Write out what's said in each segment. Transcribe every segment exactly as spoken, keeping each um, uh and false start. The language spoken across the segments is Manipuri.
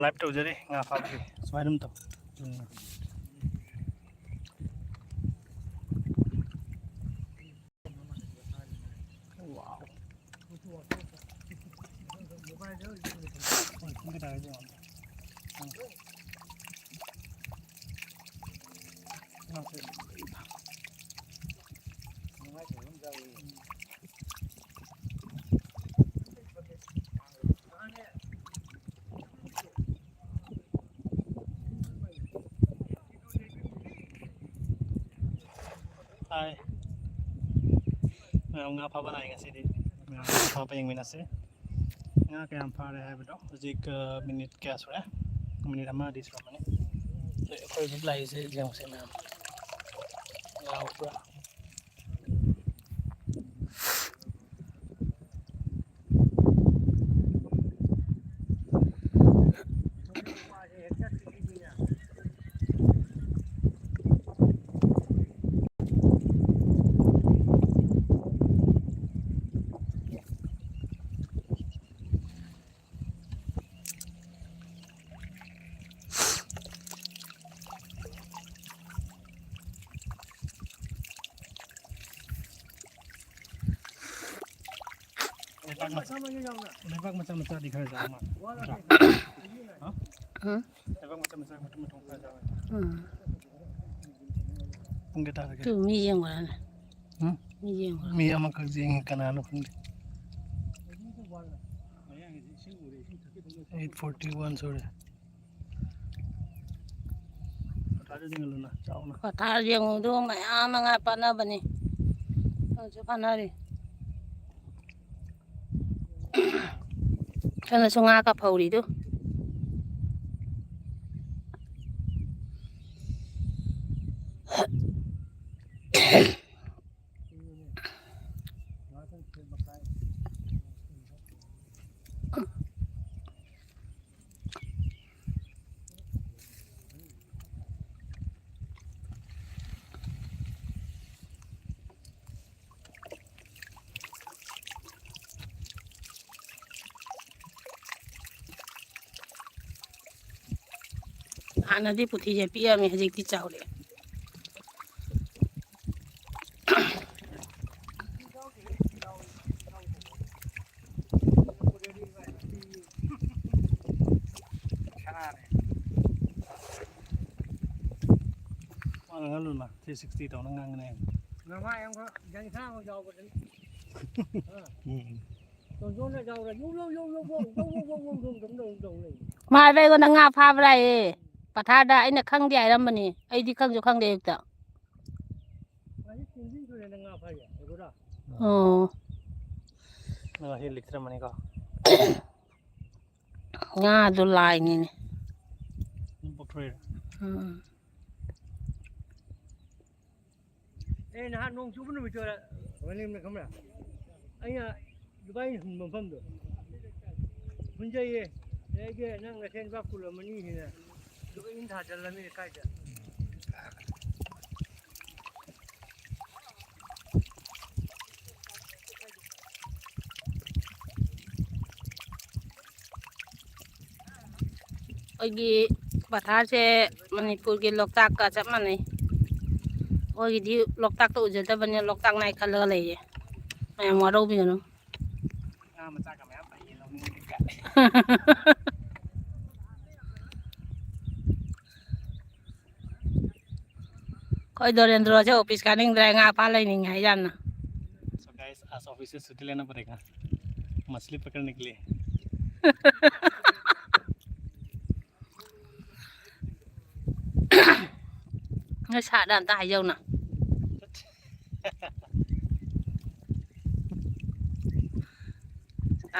ꯂꯥꯏꯚ ꯇꯧꯖꯔꯤ ꯉꯥ ꯐꯥꯕꯒꯤ꯫ ꯁꯨꯃꯥꯏꯅ ꯑꯗꯨꯝ ꯇꯧ꯫ ꯎꯝ꯫ ꯋꯥꯎ꯫ ꯍꯣꯏ, ꯄꯨꯡ ꯀꯌꯥ ꯇꯥꯔꯒꯦ ꯌꯦꯡꯉꯣ꯫ ꯎꯝ꯫ ꯉꯥꯁꯦ꯫ ꯍꯥꯏ꯫ ꯃꯌꯥꯝ ꯉꯥ ꯐꯥꯕ ꯂꯥꯛꯑꯦ ꯉꯁꯤꯗꯤ꯫ ꯃꯌꯥꯝ ꯉꯥ ꯐꯥꯕ ꯌꯦꯡꯃꯤꯟꯅꯁꯦ꯫ ꯉꯥ ꯀꯌꯥꯝ ꯐꯥꯔꯦ ꯍꯥꯏꯕꯗꯣ ꯍꯧꯖꯤꯛ, ꯑ, ꯃꯤꯅꯤꯠ ꯀꯌꯥ ꯁꯨꯔꯦ? ꯃꯤꯅꯤꯠ ꯑꯃꯗꯤ ꯁꯨꯔꯝꯃꯅꯤ꯫ ꯑꯩꯈꯣꯏ ꯍꯧꯖꯤꯛ ꯂꯥꯛꯏꯁꯦ ꯌꯦꯡꯉꯨꯁꯦ ꯃꯌꯥꯝ꯫ ꯉꯥ ꯄꯨꯔꯥ꯫ ꯂꯩꯕꯥꯛ ꯃꯆꯥ, ꯂꯩꯕꯥꯛ ꯃꯆꯥ ꯃꯆꯥꯗꯤ ꯈꯔ ꯆꯥꯎ ꯃꯥꯜꯂꯦ꯫ ꯅꯠꯇ꯭ꯔꯥ? ꯍꯥ? ꯎꯝ꯫ ꯂꯩꯕꯥꯛ ꯃꯆꯥ ꯃꯆꯥ ꯃꯇꯨꯝ ꯃꯇꯨꯝ ꯈꯔ ꯆꯥꯎ꯫ ꯎꯝ꯫ ꯄꯨꯡ ꯀꯌꯥ ꯇꯥꯔꯒꯦ? ꯇꯨ ꯃꯤ ꯌꯦꯡꯉꯨꯔꯅꯦ꯫ ꯎꯝ? ꯃꯤ ꯌꯦꯡꯉꯨꯔꯅꯦ꯫ ꯃꯤ ꯑꯃꯈꯛ ꯌꯦꯡꯉꯤ, ꯀꯅꯥꯅꯣ ꯈꯪꯗꯦ꯫ Eight forty one ꯁꯨꯔꯦ꯫ ꯄꯣꯊꯥꯔ ꯌꯦꯡꯍꯜꯂꯨꯅ, ꯆꯥꯎꯅ꯫ ꯄꯣꯊꯥꯔ ꯌꯦꯡꯉꯨꯗꯣ ꯃꯌꯥꯝ ꯃꯉꯥ ꯐꯥꯅꯕꯅꯤ꯫ ꯍꯧꯖꯤꯛ ꯐꯥꯅꯔꯤ꯫ ꯁꯣꯝꯗꯁꯨ ꯉꯥ ꯀꯥꯞꯐꯧꯔꯤꯗꯨ꯫ ꯍꯥꯟꯅꯗꯤ ꯄꯨꯊꯤꯁꯦ ꯄꯤꯛꯑꯝꯃꯤ, ꯍꯧꯖꯤꯛꯇꯤ ꯆꯥꯎꯔꯛꯑꯦ꯫ ꯃꯥꯅ ꯉꯜꯂꯨꯅ three sixty ꯇꯧꯅ ꯉꯥꯡꯒꯅꯤ ꯍꯥꯏꯕ꯫ ꯅꯃꯥꯏ ꯑꯃꯈꯛ ꯌꯦꯟꯁꯥꯡ ꯑꯃ ꯌꯥꯎꯕꯗꯅꯤ꯫ ꯎꯝ꯫ ꯇꯣꯟꯖꯣꯟꯅ ꯌꯥꯎꯔ ꯌꯧ, ꯌꯧ, ꯌꯧ, ꯌꯧ, ꯌꯧ, ꯌꯧ, ꯌꯧ, ꯌꯧ, ꯌꯧ, ꯌꯧ, ꯌꯧ, ꯌꯧ, ꯌꯧ, ꯌꯧ, ꯌꯧ ꯂꯩ꯫ ꯃꯥ ꯍꯥꯏꯕ ꯑꯩꯉꯣꯟꯗ ꯉꯥ ꯐꯥꯕ꯭ꯔꯥꯌꯦ꯫ ꯄꯊꯥꯔꯗ ꯑꯩꯅ ꯈꯪꯗꯦ ꯍꯥꯏꯔꯝꯕꯅꯤ꯫ ꯑꯩꯗꯤ ꯈꯪꯁꯨ ꯈꯪꯗꯦ ꯑꯌꯨꯛꯇ꯫ ꯉꯁꯤ ꯆꯤꯡꯁꯤꯟ ꯁꯨꯔꯦꯅ ꯉꯥ ꯐꯥꯏꯌꯦ, ꯑꯗꯨꯔ? ꯑꯣ꯫ ꯅꯪ ꯉꯁꯤ ꯂꯤꯛꯇ꯭ꯔꯃꯅꯤꯀꯣ? ꯉꯥꯗꯣ ꯂꯥꯏꯅꯤꯅꯦ꯫ ꯑꯗꯨꯝ ꯄꯣꯛꯊꯣꯛꯏꯔꯥ? ꯎꯝ꯫ ꯑꯦ, ꯅꯍꯥꯟ ꯅꯣꯡ ꯆꯨꯕ ꯅꯨꯃꯤꯠꯇꯣ ꯃꯅꯤꯡꯗ ꯈꯪꯕ꯭ꯔꯥ? ꯑꯩꯅ ꯂꯨꯄꯥ ꯑꯩꯅ ꯍꯨꯟꯕ ꯃꯐꯝꯗꯣ꯫ ꯍꯨꯟꯖꯩꯌꯦ꯫ ꯑꯗꯩꯗꯤ ꯅꯪ ꯅꯁꯦꯟ ꯂꯨꯄꯥ ꯀꯨꯟ ꯑꯃꯅꯤ ꯍꯦꯟꯅ ꯑꯗꯨꯒ ꯏꯟ ꯊꯥꯖꯜꯂꯝꯃꯤ ꯀꯥꯏꯗ? ꯑꯩꯈꯣꯏꯒꯤ ꯄꯊꯥꯔꯁꯦ ꯃꯅꯤꯄꯨꯔꯒꯤ ꯂꯣꯛꯇꯥꯛꯀ ꯆꯞ ꯃꯥꯟꯅꯩ꯫ ꯑꯩꯈꯣꯏꯒꯤꯗꯤ ꯂꯣꯛꯇꯥꯛꯇ ꯎꯖꯗꯕꯅꯤꯅ ꯂꯣꯛꯇꯥꯛ ꯅꯥꯏ ꯈꯜꯂꯒ ꯂꯩꯌꯦ꯫ ꯃꯌꯥꯝ ꯋꯥꯔꯧꯕꯤꯒꯅꯨ꯫ ꯉꯥ ꯃꯆꯥꯒ ꯃꯌꯥꯝ ꯐꯩꯌꯦ, ꯂꯧꯅꯤꯡꯉꯦ꯫ ꯑꯩꯈꯣꯏ ꯗꯣꯔꯦꯟꯗ꯭ꯔꯣꯁꯦ ꯑꯣꯐꯤꯁ ꯀꯥꯅꯤꯡꯗ꯭ꯔꯦ, ꯉꯥ ꯐꯥ ꯂꯩꯅꯤꯡꯉꯦ ꯍꯥꯏ ꯌꯥꯝꯅ꯫ So guys, आज ऑफिस से छुट्टी लेना पड़ेगा मछली पकड़ने के लिए। ꯅꯣꯏ ꯁꯥꯔꯗ ꯑꯝꯇ ꯍꯥꯏꯖꯧꯅ꯫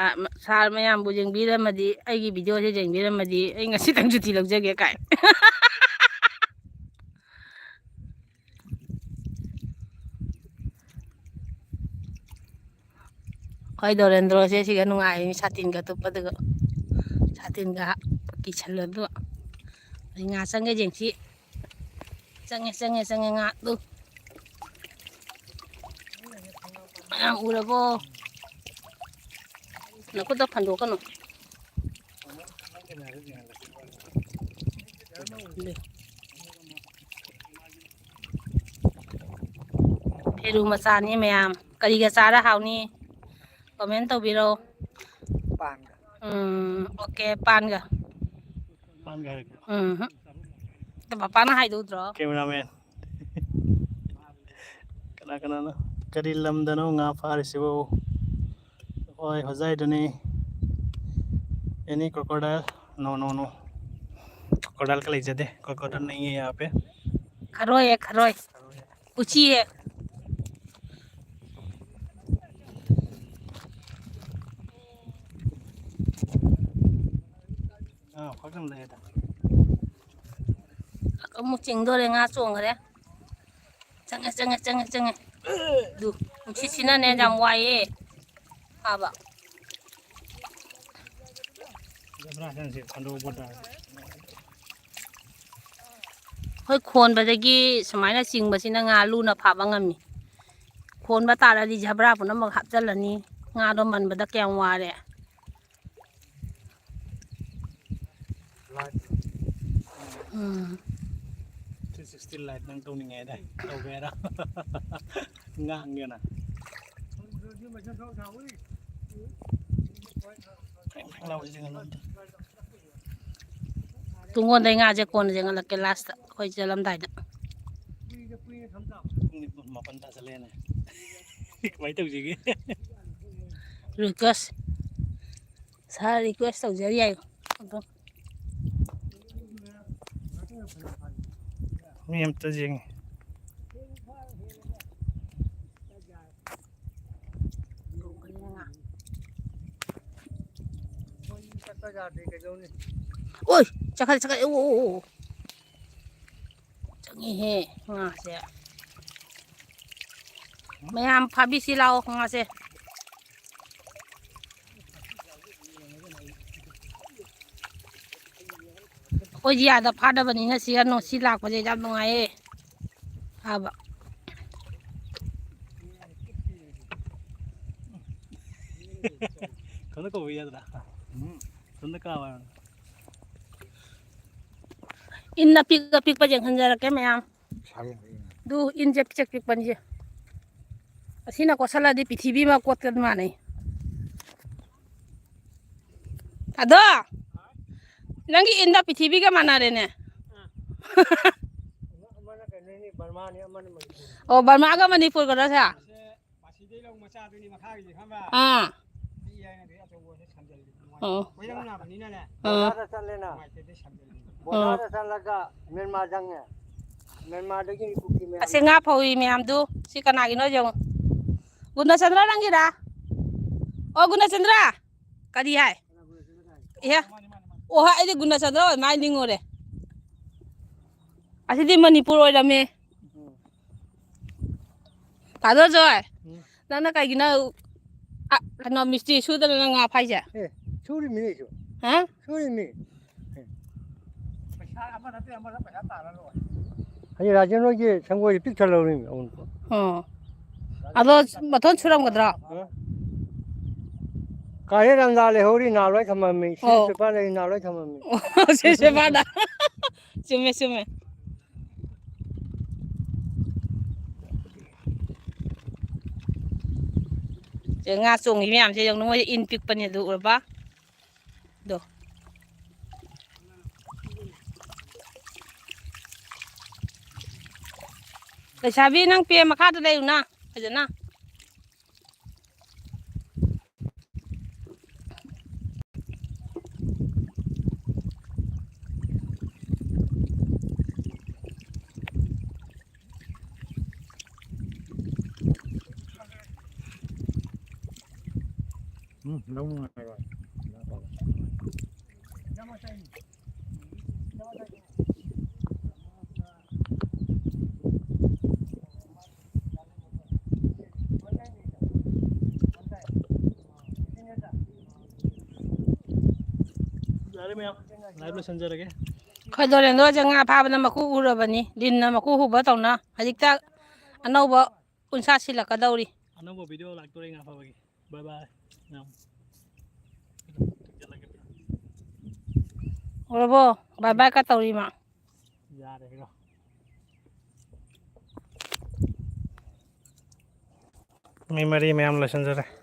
ꯑꯥ, ꯃ-, ꯁꯥꯔ ꯃꯌꯥꯝꯕꯨ ꯌꯦꯡꯕꯤꯔꯝꯃꯗꯤ, ꯑꯩꯒꯤ ꯚꯤꯗꯤꯑꯣꯁꯦ ꯌꯦꯡꯕꯤꯔꯝꯃꯗꯤ, ꯑꯩ ꯉꯁꯤꯇꯪ ꯁꯨꯇꯤ ꯂꯧꯖꯒꯦ ꯀꯥꯏ꯫ ꯑꯩꯈꯣꯏ ꯗꯣꯔꯦꯟꯗ꯭ꯔꯣꯁꯦ ꯁꯤꯒ ꯅꯨꯡꯉꯥꯏꯔꯤ, ꯁꯥꯇꯤꯟꯒ ꯇꯨꯞꯄꯗꯨꯒ, ꯁꯥꯇꯤꯟꯒ ꯀꯤꯁꯜꯂꯗꯨꯒ꯫ ꯑꯩ ꯉꯥ ꯆꯪꯒꯦ ꯌꯦꯡꯁꯤ꯫ ꯆꯪꯉꯦ, ꯆꯪꯉꯦ, ꯆꯪꯉꯦ ꯉꯥ꯫ ꯑꯗꯨ ꯃꯌꯥꯝ ꯎꯔꯕꯣ? ꯅꯈꯨꯠꯇ ꯐꯟꯗꯣꯛꯀꯅꯨ꯫ ꯐꯦꯔꯨ ꯃꯆꯥꯅꯤ ꯃꯌꯥꯝ꯫ ꯀꯔꯤꯒ ꯆꯥꯔ ꯍꯥꯎꯅꯤ? ꯀꯣꯃꯦꯟ ꯇꯧꯕꯤꯔꯣ꯫ ꯄꯥꯟꯒ꯫ ꯎꯝ, ꯑꯣꯀꯦ, ꯄꯥꯟꯒ꯫ ꯄꯥꯟꯒ ꯍꯥꯏꯔꯛꯀꯦ꯫ ꯎꯝ꯫ ꯑꯗꯣ ꯄꯄꯥꯅ ꯍꯥꯏꯗꯧꯗ꯭ꯔꯣ? ꯀꯦꯃꯦꯔꯥꯃꯦꯟ꯫ ꯀꯅꯥ ꯀꯅꯥꯅꯣ? ꯀꯔꯤ ꯂꯝꯗꯅꯣ ꯉꯥ ꯐꯥꯔꯤꯁꯤꯕꯨ? ꯍꯣꯏ, ꯍꯣꯖꯥꯏꯗꯅꯤ꯫ Any crocodile? No, no, no. Crocodile का ꯂꯩꯖꯗꯦ꯫ Crocodile नहीं है यहाँ पे। खरोय है, खरोय। पूछी है। ꯑꯥ, ꯐꯖꯅ ꯂꯩꯌꯦꯗ꯫ ꯑꯃꯨꯛ ꯆꯤꯡꯗꯣꯔꯦ, ꯉꯥ ꯆꯣꯡꯈ꯭ꯔꯦ꯫ ꯆꯪꯉꯦ, ꯆꯪꯉꯦ, ꯆꯪꯉꯦ, ꯆꯪꯉꯦ꯫ ꯑꯗꯨ ꯅꯨꯡꯁꯤꯠꯁꯤꯅꯅꯦ ꯌꯥꯝ ꯋꯥꯏꯌꯦ ꯐꯥꯕ꯫ ꯑꯩꯈꯣꯏ ꯈꯣꯟꯕꯗꯒꯤ ꯁꯨꯃꯥꯏꯅ ꯆꯤꯡꯕꯁꯤꯅ ꯉꯥ ꯂꯨꯅ ꯐꯥꯕ ꯉꯝꯃꯤ꯫ ꯈꯣꯟꯕ ꯇꯥꯔꯗꯤ ꯖꯕ꯭ꯔꯥ ꯄꯨꯝꯅꯃꯛ ꯍꯥꯞꯆꯤꯜꯂꯅꯤ꯫ ꯉꯥꯗꯣ ꯃꯟꯕꯗ ꯀꯌꯥꯝ ꯋꯥꯔꯦ꯫ ꯎꯝ꯫ Three sixty light ꯅꯪ ꯇꯧꯅꯤꯡꯉꯦ ꯍꯥꯏꯗꯥꯏ? ꯇꯧꯒꯦ ꯍꯥꯏꯔꯣ? ꯉꯥꯡꯒꯦꯅ꯫ ꯐ꯭ꯔꯦꯡ ꯐ꯭ꯔꯦꯡ ꯂꯥꯎꯕꯁꯦ ꯀꯩꯅꯣ ꯑꯝꯇ꯫ ꯇꯨꯡꯒꯣꯟꯗꯩ ꯉꯥꯁꯦ ꯀꯣꯟꯅ ꯌꯦꯡꯍꯜꯂꯛꯀꯦ ꯂꯥꯁꯇ ꯑꯩꯈꯣꯏ ꯆꯠꯂꯝꯗꯥꯏꯗ꯫ ꯄꯨꯡ ꯅꯤꯄꯥꯟ ꯃꯥꯄꯟ ꯇꯥꯁꯜꯂꯛꯑꯦꯅꯦ꯫ ꯀꯃꯥꯏꯅ ꯇꯧꯁꯤꯒꯦ? Request꯫ Sir request ꯇꯧꯖꯔꯤ ꯍꯥꯏꯌꯨ꯫ ꯑꯗꯣ ꯃꯤ ꯑꯝꯇ ꯌꯦꯡꯉꯤ꯫ ꯑꯣꯏ! ꯆꯠꯈ꯭ꯔꯦ, ꯆꯠꯈ꯭ꯔꯦ꯫ ꯑꯣ, ꯑꯣ, ꯑꯣ꯫ ꯆꯪꯉꯤꯍꯦ ꯉꯥꯁꯦ꯫ ꯃꯌꯥꯝ ꯐꯥꯕꯤꯁꯤ ꯂꯥꯛꯑꯣ ꯉꯥꯁꯦ꯫ ꯑꯩꯈꯣꯏꯗꯤ ꯑꯥꯗ ꯐꯥꯗꯕꯅꯤꯅ ꯁꯤ ꯁꯤ ꯂꯥꯛꯄꯁꯦ ꯌꯥꯝ ꯅꯨꯡꯉꯥꯏꯌꯦ ꯐꯥꯕ꯫ ꯏꯊꯟꯗ ꯀꯧꯕ ꯌꯥꯗ꯭ꯔꯥ? ꯎꯝ꯫ ꯏꯊꯟꯗ ꯀꯥꯕ ꯍꯥꯏꯕꯅꯤ꯫ ꯏꯟ ꯑꯄꯤꯛ ꯑꯄꯤꯛꯄ ꯌꯦꯡꯍꯟꯖꯔꯛꯀꯦ ꯃꯌꯥꯝ꯫ ꯁꯥꯏ꯫ ꯑꯗꯨ ꯏꯟꯁꯦ ꯄꯤꯛꯆ ꯄꯤꯛꯄꯅꯤꯁꯦ꯫ ꯑꯁꯤꯅ ꯀꯣꯠꯁꯜꯂꯗꯤ ꯄ꯭ꯔꯤꯊꯤꯕꯤ ꯑꯃ ꯀꯣꯠꯀ ꯃꯥꯟꯅꯩ꯫ ꯑꯗꯣ, ꯅꯪꯒꯤ ꯏꯟꯗ ꯄ꯭ꯔꯤꯊꯤꯕꯤꯒ ꯃꯥꯟꯅꯔꯦꯅꯦ꯫ ꯑꯃꯅ ꯀꯩꯅꯣꯅꯤ, ꯕꯔꯃꯥꯅꯤ, ꯑꯃꯅ ꯃꯅꯤꯄꯨꯔꯅꯤ꯫ ꯑꯣ, ꯕꯔꯃꯥꯒ ꯃꯅꯤꯄꯨꯔꯒꯔꯣ ꯁꯦ? ꯁꯦ ꯃꯁꯤꯗꯩ ꯂꯧ ꯃꯆꯥꯗꯨꯅꯤ ꯃꯈꯥꯒꯤꯁꯦ ꯈꯪꯕ꯭ꯔꯥ? ꯑꯥ꯫ ꯄꯤꯛꯏ ꯍꯥꯏꯅꯗꯤ ꯑꯆꯧꯕꯁꯦ ꯁꯝꯖꯜꯂꯤ꯫ ꯑꯣ꯫ ꯈꯣꯏꯔꯪ ꯅꯥꯕꯅꯤꯅꯅꯦ꯫ ꯑꯥ꯫ ꯕꯣꯗꯥꯗ ꯆꯠꯂꯦꯅ꯫ ꯅꯨꯡꯉꯥꯏꯇꯦꯗꯤ ꯁꯝꯖꯜꯂꯤ꯫ ꯕꯣꯗꯥꯗ ꯆꯠꯂꯒ ꯃ꯭ꯌꯥꯟꯃꯥꯔ ꯆꯪꯉꯦ꯫ ꯃ꯭ꯌꯥꯟꯃꯥꯔꯗꯒꯤ ꯀꯨꯀꯤ ꯃꯌꯥꯝ ꯑꯁꯤ ꯉꯥ ꯐꯧꯔꯤ ꯃꯌꯥꯝꯗꯨ, ꯁꯤ ꯀꯅꯥꯒꯤꯅꯣ ꯌꯦꯡꯉꯨ꯫ ꯒꯨꯅꯆꯟꯗ꯭ꯔ ꯅꯪꯒꯤꯔꯥ? ꯑꯣ, ꯒꯨꯅꯆꯟꯗ꯭ꯔ! ꯀꯔꯤ ꯍꯥꯏ? ꯏꯍꯦ? ꯑꯣ, ꯍꯣꯏ, ꯑꯩꯗꯤ ꯒꯨꯅꯆꯟꯗ꯭ꯔ ꯑꯣꯏ ꯃꯥꯏ ꯅꯤꯡꯉꯨꯔꯦ꯫ ꯑꯁꯤꯗꯤ ꯃꯅꯤꯄꯨꯔ ꯑꯣꯏꯔꯝꯃꯦ꯫ ꯇꯥꯗꯣ ꯖꯣꯏ, ꯎꯝ꯫ ꯅꯪꯅ ꯀꯩꯒꯤꯅꯣ, ꯑ, ꯀꯩꯅꯣ, ꯃꯤꯁꯇ꯭ꯔꯤ ꯁꯨꯗꯅ ꯅꯪ ꯉꯥ ꯐꯥꯏꯁꯦ? ꯑꯦ, ꯁꯨꯔꯤꯃꯤꯅꯦ ꯑꯩꯁꯨ꯫ ꯍꯥ? ꯁꯨꯔꯤꯃꯤ꯫ ꯄꯩꯁꯥ ꯑꯃ ꯅꯠꯇꯦ ꯑꯃꯗ ꯄꯩꯁꯥ ꯇꯥꯜꯂ ꯂꯣꯏꯔꯦ꯫ ꯑꯩ ꯔꯥꯖꯦꯟ ꯍꯣꯏꯒꯤ ꯁꯪꯒꯣꯏꯗ ꯄꯤꯛ ꯊꯜꯍꯧꯔꯤꯃꯤ ꯑꯋꯨꯟꯄꯣꯠ꯫ ꯑꯣ꯫ ꯑꯗꯣ ꯃꯊꯣꯟ ꯁꯨꯔꯝꯒꯗ꯭ꯔꯣ? ꯍꯥ? ꯀꯥꯔꯦ ꯔꯝꯖꯥ ꯂꯩꯍꯧꯔꯤ, ꯅꯍꯥꯟ ꯂꯣꯏ ꯊꯝꯃꯝꯃꯤ꯫ ꯁꯤ ꯑꯣ꯫ ꯄꯦꯄꯔ ꯂꯩ, ꯅꯍꯥꯟ ꯂꯣꯏ ꯊꯝꯃꯝꯃꯤ꯫ ꯑꯣ, ꯁꯤ ꯄꯦꯄꯔꯗ꯫ ꯆꯨꯝꯃꯦ, ꯆꯨꯝꯃꯦ꯫ ꯁꯦ ꯉꯥ ꯆꯣꯡꯉꯤ ꯃꯌꯥꯝꯁꯦ ꯌꯦꯡꯉꯨ, ꯃꯣꯏ ꯏꯟ ꯄꯤꯛꯄꯅꯦ ꯑꯗꯨ ꯎꯔꯕ? ꯑꯗꯣ꯫ ꯂꯩꯁꯥꯕꯤ, ꯅꯪ ꯄꯦ ꯃꯈꯥꯗ ꯂꯩꯌꯨꯅ, ꯐꯖꯅ꯫ ꯎꯝ, ꯂꯧ ꯅꯨꯡꯉꯥꯏꯔꯣꯏ꯫ ꯌꯥꯔꯦ ꯃꯌꯥꯝ, live ꯂꯣꯏꯁꯤꯟꯖꯔꯒꯦ꯫ ꯑꯩꯈꯣꯏ ꯗꯣꯔꯦꯟꯗꯣꯁꯦ ꯉꯥ ꯐꯥꯕꯗ ꯃꯀꯨ ꯍꯨꯔꯕꯅꯤ, ꯂꯤꯟꯅ ꯃꯀꯨ ꯍꯨꯕ ꯇꯧꯅ꯫ ꯍꯧꯖꯤꯛꯇ ꯑꯅꯧꯕ ꯎꯟꯁꯥ ꯁꯤꯜꯂꯛꯀꯗꯧꯔꯤ꯫ ꯑꯅꯧꯕ video ꯂꯥꯛꯇꯣꯔꯦ ꯉꯥ ꯐꯥꯕꯒꯤ꯫ Bye bye ꯃꯌꯥꯝ꯫ ꯎꯔꯕꯣ? Bye bye ꯀ ꯇꯧꯔꯤ ꯃꯥ꯫ ꯃꯤ ꯃꯔꯤ ꯃꯌꯥꯝ ꯂꯣꯏꯁꯤꯟꯖꯔꯦ꯫